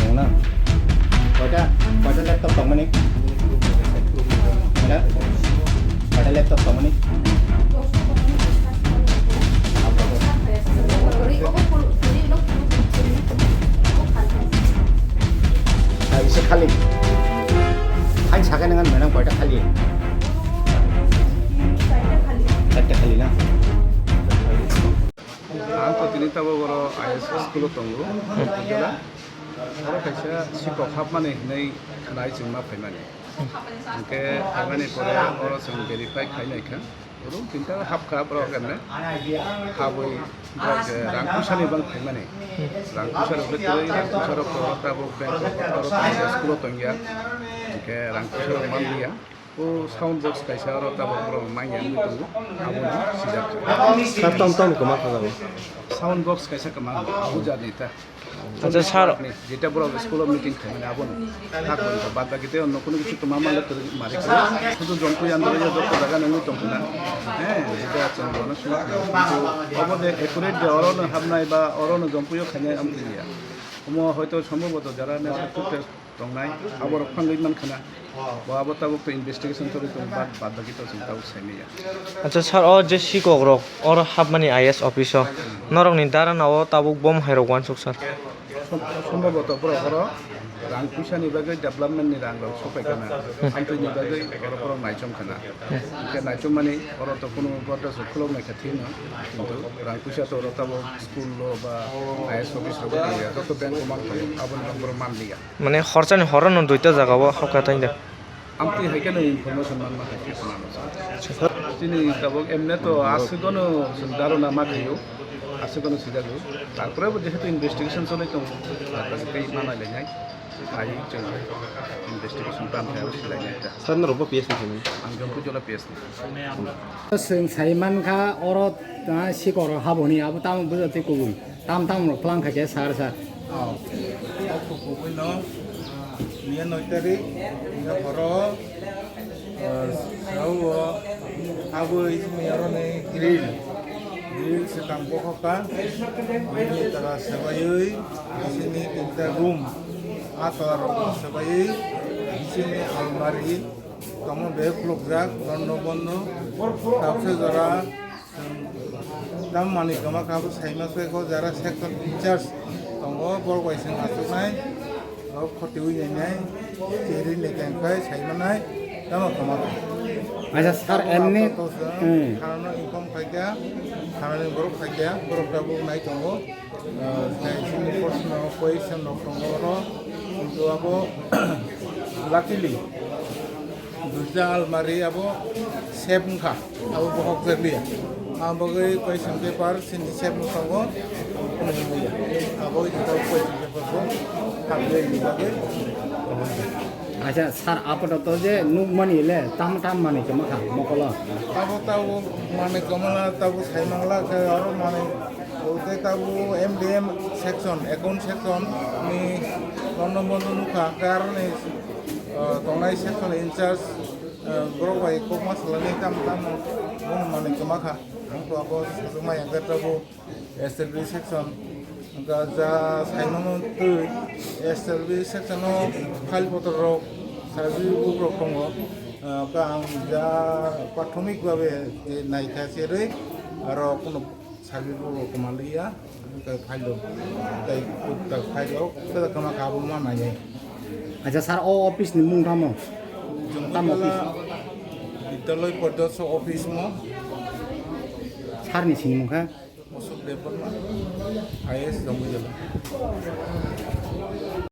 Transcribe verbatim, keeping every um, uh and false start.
Tongna. Koita, koita laptop tongmani? Ada? Koita laptop tongmani? Ah, isa khali. Ang sakhe nang manang koita khali? Chatta khali na? Ang to tini tabok oro I S school o tongo. Oro kaisa sikok hapmani hinwi khwnai chwng ma phaimani. Hwnkhe phaimani pore oro chwng verify khai naikha. Room tinta hapkha borok emne. Habwi borok je rang puisani bang phaimani. Rang puisa rok betwi rang puisa rok oro tabok bank rok oro tongya, school o tongya. Hwnkhe rang puisa rok manliya. O sound box kaisa oro tabok borok manya wngwi tongo. Abono sijak. Sir, tom tom kwma kha jago. Sound box kaisa kwma, o jatni ta. Acha, sir. Jeta borok school o meeting khaimani abono. Hakon ka bad baki tei onno kunu kichu kwma male kwrwi mari kwrwi. Sudu jompu yandro ya jotto jaga nangwi tongkha na. Eh, jeta chwng bono suma. Kintu obo de accurate de orono habnai ba orono jompuyo khainai amtwi ya. Omo hoito sombhoboto jara ne sakte tongnai, aborok phangwi mankha na. Bo abo tabuk to investigation choli tongo, bad, bad baki to chwng tabuk saimanya. Acha sir, o je sikok rok oro hapmani I S office o, norokni dharana o tabuk bom hai rok uansuk sir. Som-, sombhoboto borok oro rang puisa ni bagwi development ni rang rok sopai kana, amtwi ni bagwi borok borok naichom kana. Hwnkhe naichom mani oro to kunu gorda se khulok nai kha thino, kintu rang puisa to oro tabuk school o ba I S office rok o tongya, joto bank o mang tongo, aboni bagwi borok manliya. Mane horchani horo no duita jaga o hapkha tang de. Amtwi hai kheno information manma hai khe khwnano. Chini tabuk emne to aswk gono chwng dharana ma khaio, aswk gono sijago. Tarpore bo jehetu investigation cholai tongo, tarpore tei ma nai lainai. Phai chwng investigation tang khe abo silai nai ta. Sir, norok bo P S ni khaimani? Ang jompu jola P S ni. Chwng sai mankha oro, ah, sikoro haboni abo tamo bwsatwi kubun. Tam tam rok tlang kha khe sar sar. Oh. Kubui no, ah, miya noi tarik, miya horo, ah, sao, aboi miya roni grill. Grill se tang bokhok ka. Grill taka sebaiwi, sini tinta room. Atwla rok sebaiwi, sini almari. Tamo be khulukjak, bondo bondo. Tabse jora, Tam manwi kwma kha bo saima se ko jara section in charge tongo, borok bai chwng achuknai, borok khoti wi nainai, chiri ni kengkhai saimanai, tamo kwma kha. Acha sir, emni, hmm. Thanano inform khaikha, thanani borok khaikha, borok tabuk nai tongo, ah, tei chini personal question rok tongo oro, kintu abo luckily, Duita almari abo safe wngkha, abo bohok jakliya. Ang bagwi question paper sini safe wng tongo, wngya. Abo jotto question paper bo hamjani bagwi. Acha, sir, apatot je nukmani le tam tam manwi kwma kha mokolo. Abo tabo manwi kwmala tabo saimangla khe oro manwi. Ote tabu M D M section, account section ni bondo bondo nukha, hwnkhe aroni, ah, tongnai section in charge, ah, borok bai kokma swlainai tamo tamo bono manwi kwma kha. Ang to abo sajwkma ya hwnkhe tabu S L B section, hwnkhe ja saimano twi S L B section o file potor rok, survey book rok tongo, ah, hwnkhe ang ja prathomik babe je naikha cherwi aro kuno Sabi bo kwmaliya, tei phailo, tei kutta phailo, tei kwma kha bo ma nai. Acha, sir, o office ni mung tamo? Tamo office? Vidyalaya Poridorsok office mo. Sir ni sini mung kha? Ashok Debbarma, I A S Jambujala.